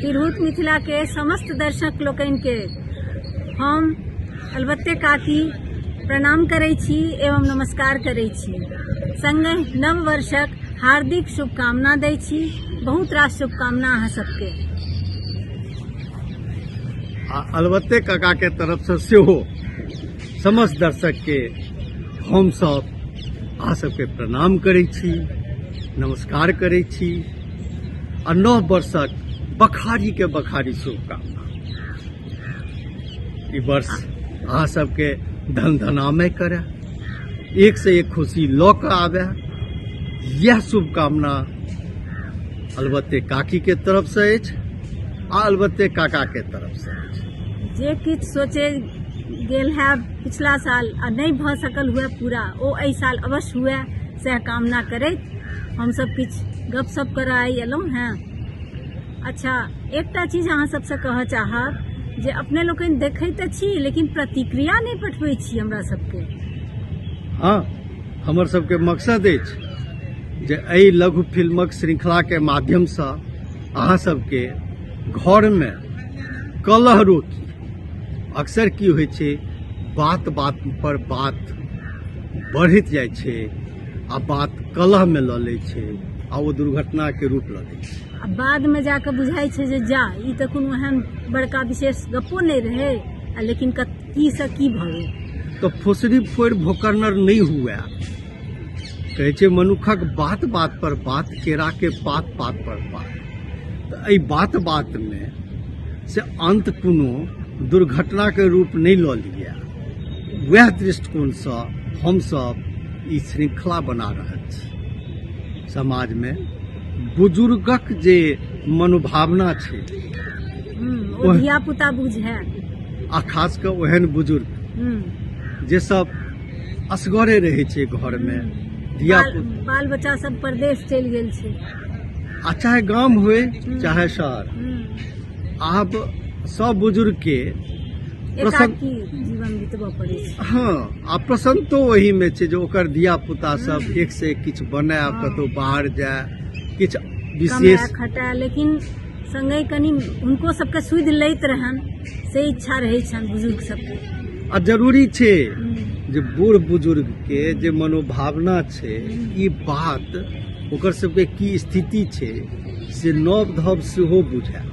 तिरहुत मिथिला के समस्त दर्शक लोकनि के हम अलबत्ते काकी प्रणाम करै छी एवं नमस्कार करै छी। संगहि नव वर्षक हार्दिक शुभकामना दै छी। बहुत रास शुभकामना अहाँ सबके। आ अलबत्ते काका के तरफ से सेहो समस्त दर्शक के हम सब अहाँ सबके प्रणाम करै छी, नमस्कार करै छी आ नव वर्षक बखारी के बखारी शुभकामना। ई वर्ष अहाँ सबके धन धनामय करे, एक से एक खुशी लऽ कऽ आबे, यह शुभकामना अलबत्ते काकी के तरफ से अछि आ अलबत्ते काका के तरफ से अछि। जे किछु सोचे गेल है पिछला साल आ नहि भऽ सकल हुए पूरा, ओ एहि साल अवश्य हुए, सएह कामना करैत हमसब किछु गपशप करऽ आइ एलहुँ हेँ। अच्छा, एकटा चीज अहाँ सबसँ कहऽ चाहब जे अपने लोकनि देखै तऽ छी लेकिन प्रतिक्रिया नहि पठबै छी हमरा सबके। हँ, हमर सबके मकसद अछि जे एहि लघु फिल्मक श्रृंखलाके माध्यमसँ अहाँ सबके घरमे कलह रोकी। अक्सर की होइ छै, बात बात पर बात बढ़ैत जाइ छै आ बात कलहमे लऽ लै छै आ ओ दुर्घटनाके रूप लऽ लै छै। आ बादमे जाकऽ बुझाइ छै जे जा ई तऽ कोनो एहन बड़का विशेष गप्पो नहि रहै, आ लेकिन की से की भऽ गेल। तऽ फुसरी फोड़ि भोकरनर नहि हुए। कहै छै मनुखक बात बात पर बात, केराके पात पात पर पात। तऽ एहि बात बातमे से अन्त कोनो दुर्घटनाके रूप नहि लऽ लिअ, वएह दृष्टिकोणसँ हमसब ई श्रृंखला बना रहल छी। समाजमे बुजुर्गक जे मनोभावना छै ओ धिया पुता बुझै, आ खास कऽ ओहन बुजुर्ग जे सब असगरे रहै छै घरमे, धिया बाल बच्चा सब परदेश चलि गेल छै, आ चाहे गाम हुए चाहे शहर, आब सब बुजुर्ग के एकाकी जीवन बितबऽ पड़ै छै। हँ, आ प्रसन्नतो ओहिमे छै जे ओकर धिया पुता सब एक से एक किछु बनाय, कतहु बाहर जाय, किछु विशेष खटाय, लेकिन संगहि कनि हुनको सबके सुधि लैत रहनि, से इच्छा रहै छनि बुजुर्ग सबके। आ जरूरी छै जे बूढ़ बुजुर्ग के जे मनोभावना छै, ई बात ओकर सबके की स्थिति छै से नव धव सेहो बुझाय।